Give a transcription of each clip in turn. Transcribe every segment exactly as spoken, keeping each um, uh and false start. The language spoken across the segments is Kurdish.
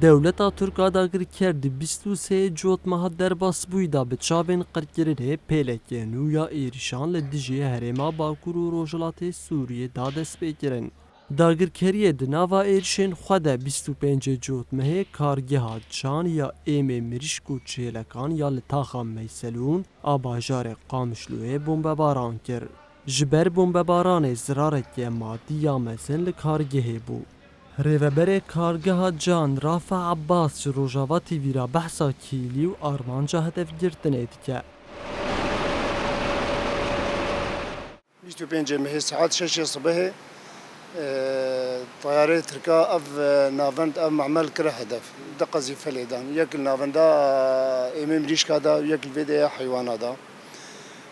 Dewleta Tirk a dagirker di bîst û sê cotmeha derbasbûyî de bi çavên qirkirinê pêleke nû ya êrîşan li dijî herêma Bakur û Rojhilatê Sûriyê da dest pê kirin. Dagirkeriyê di nava êrişên xwe de bîst û pêncê cotmehê kargeha can ya êmê mirîşk û çêlekan ya li taxa Meyselûn a bajarê Qamişloyê bombebaran kir. Ji ber bombebaranê zirareke madî ya mezin li kargehê bû. Rêveberê kargeha can Rafa Abbas ji Rojava T V re behsa kîlî û armanca hedefgirtinê dike. Bîst û pêncê mehê saet şeşê sibehê, e, tayarê Tirka ev, e, navend, ev memel kire hedef. Du qezîfe lê dan. Yek li navenda, e, êmê mirîşka da û yek li vê de ya heywana da.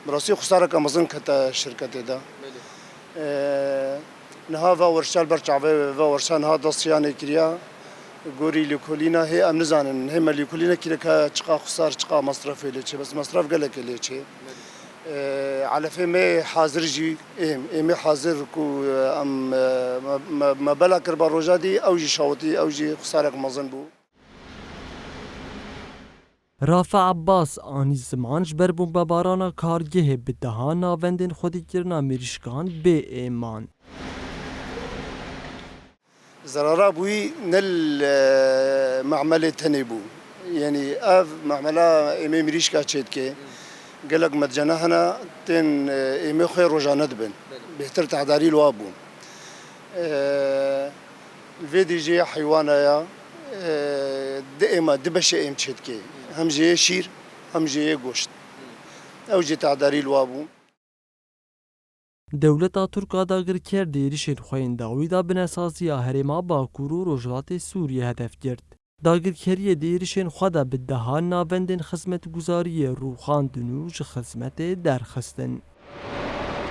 Bi rastî xusareke mezin kete şirketê de. Belê. E, niha va werşa li ber çavê, va werşa niha dest yanê kiriya. Gorî lêkolîna hê em nizanin. Hê me lêkolîna kîreka çiqa xusar, çiqa mesrefê lê çê. Bes mesref gelekê lê çê. Belê. Ee, elefê me hazir jî êm, êm ê hazir ku, e, em, e, me, me, me bela kir ba roja dî, ew jî şawitî, ew jî xisarek mezin bû. Rafa Abbas anî ziman ji ber bombebarana kargehê bi dehan navendên xwedîkirina mirîşkan bê êm man. Zerara bûyî ne li, e, me'melê tenê bû. Yanî ev me'mela êmê mirîşka çêdike. Gelek medcena hene tên, e, êmê xwe rojane dibin. Belê. Bêhtir tehdarî li wa bû. E, vê dî jê heywana ya, e, di êma, di beşê êm çêdike. Hem jê yê şîr, hem jê yê goşt. Ew jî tehdarî li wa bû. Dewleta Tirk a dagirker di êrişên xwe yên dawî de binesaziya herêma Bakur û Rojhilatê Sûriyê hedef girt. Dagirkeriyê di êrişên xwe de bi dehan navendên xizmetguzariyê rûxandin û ji xizmetê derxistin.